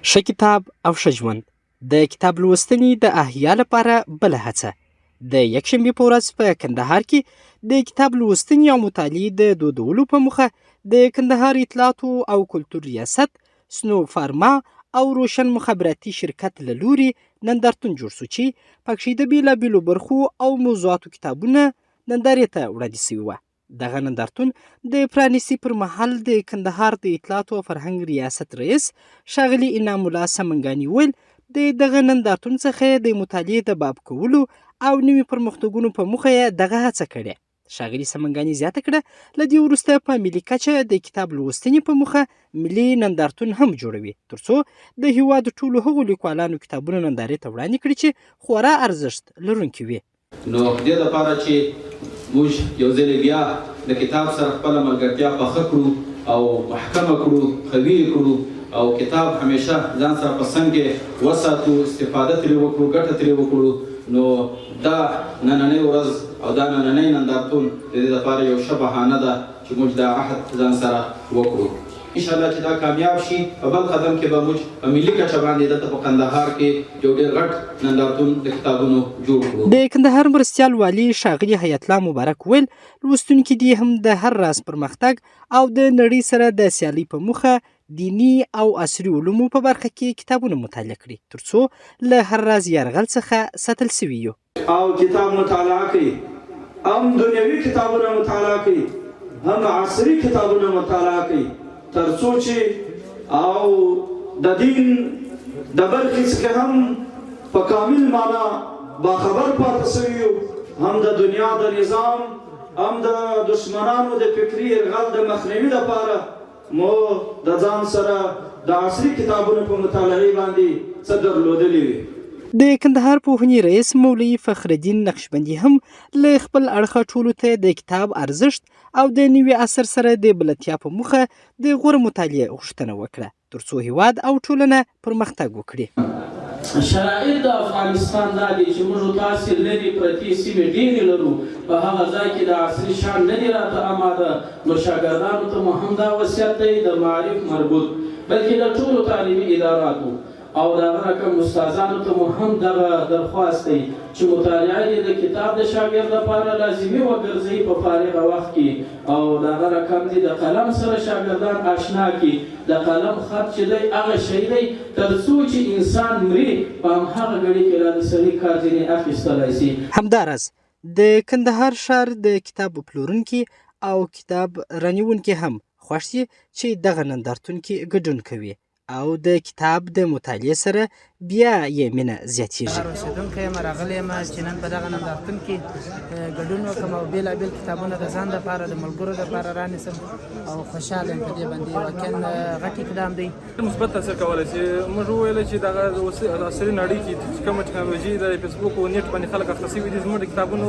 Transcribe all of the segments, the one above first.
ښه کتاب او ښه ژوند د کتاب لوستنې د احیا لپاره بله هڅه. د یکشنبې په ورځ په کندهار کې د کتاب لوستنې او مطالعې د دودولو په موخه د کندهار اطلاعاتو او کلتور ریاست، سنو فارما او روشن مخابراتي شرکت له لوري نندارتون جوړ سو چې پکښې د بېلابېلو برخو او موضوعاتو کتابونه نندارې ته وړاندې سوي وه. دغه نندارتون د پرانیستې پر مهال د کندهار د اطلاعاتو او فرهنګ ریاست رئیس ښاغلي انعام الله سمنګاني وویل، د دغه نندارتون څخه د مطالعې د باب کولو او نوي پرمختګونو په موخه یې دغه هڅه کړې. ښاغلي سمنګاني زیاته کړه، له دې وروسته په ملي کچه د کتاب لوستنې په موخه ملي نندارتون هم جوړوي، ترڅو د هیواد ټولو هغو لیکوالانو کتابونه نندارې ته وړاندې کړي چې خورا ارزښت لرونکي وي. نو دې لپاره چې موږ یو ځلې بیا له کتاب سره خپله ملګرتیا پخه کړو او محکمه کړو، قوي یې کړو او کتاب همیشه ځان سره په څنګ کې وساتو، استفاده ترې وکړو، ګټه ترې وکړو، نو دا نننۍ ورځ او دا نننی نندارتون د دې لپاره یو ښه بهانه ده چې موږ دا عهد ځان سره وکړو. ان شاء الله چې دا کامیاب شي، په بل قدم کې به موږ په ملي کچه باندې دلته په قندهار کې یو ډېر غټ نندارتون د کتابونو جوړ کړو. د کندهار مرستیال والي ښاغلي حیات الله مبارک وویل، لوستونکي دې هم د هر راز پرمختګ او د نړۍ سره د سیالۍ په موخه دیني او عصري علومو په برخه کې کتابونه مطالعه کړي، ترڅو له هر راز یرغل څخه ساتل شوي یو. او کتاب مطالعه کړئ، هم دنیوي کتابونه مطالعه کړئ، هم عصري کتابونه مطالعه کړئ، تر څو چې او د دین د برخې څخه هم په کامل معنا باخبر پاته شوي یو، هم د دنیا د نظام، هم د دښمنانو د فکري یرغل د مخنیوي لپاره مو د ځان سره د عصري کتابونو په مطالعې باندې څه درلودلي وي. د کندهار پوهنې رئیس مولوي فخرالدین نقشبندي هم له خپل اړخه ټولو ته د کتاب ارزښت او د نوي عصر سره د بلدتیا په موخه د غوره مطالعې غوښتنه وکړه، ترڅو هیواد او ټولنه پرمختګ وکړي. شرایط د افغانستان دا دي چې موږ تاسې لرې پرتې سیمې ډېرې لرو، په هغه ځای کې د عصري شیان نه دي راته اماده، نو شاګردانو ته مو هم دا وصیت دی د معارف مربوط بلکې د ټولو تعلیمي اداراتو او د هغه رقم استادانو ته مو هم دغه درخواست دی چې مطالعه دې د کتاب د شاګرد لپاره لازمي وګرځوي په فارغه وخت کې او د هغه رقم دې د قلم سره شاګردان آشنا کړي. د قلم خط چې دی هغه شی دی تر څو چې انسان مري په همهغه ګړي کې لا د سړي کار ځینې اخیستلای شي. همداراز د کندهار ښار د کتاب پلورونکي او کتاب رانیوونکي هم خوښ دي چې دغه نندارتون کې ګډون کوي او د کتاب د مطالعې سره بیا یې مینه زیاتیږي. ښار اوسېدونکی یم، راغلی یم چې نن په دغه نندارتون کې ګډون وکړم او بېلابېل کتابونه د ځان لپاره د ملګرو لپاره رانیسم او خوشحاله یم په دې باندې، واقعا غټ اقدام دی. مثبت تاثیر کولی شي. موږ وویل چې دغه عصري نړۍ کې چې کومه ټکنالوژي د فیسبوک او نیټ باندې خلک اخته شوي دي، زموږ د کتابونو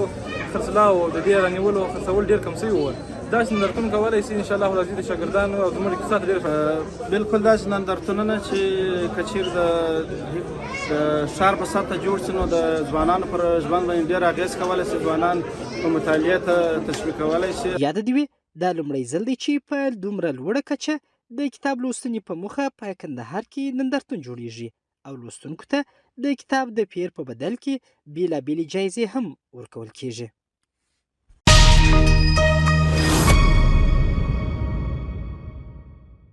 خرڅلاو او د دې رانیولو خرڅول ډېر کم شوي وو. داسې نندارتون کولای شي ان شاء الله العزیز د شاګردانو او زموږ اقتصاد ډېر بالکل داسې نندارتونونه چې که چېرې د ښار په سطح جوړ شي نو د ځوانانو پر ژوند باندې ډېر اغېز کولی شي، ځوانان په مطالعې ته تشویقولی شي. یاده دې وي دا لومړی ځل دی چې په دومره لوړه کچه د کتاب لوستنې په موخه په کندهار کې نندارتون جوړیږي او لوستونکو ته د کتاب د پېر په بدل کې بېلابېلې جایزې هم ورکول کیږي.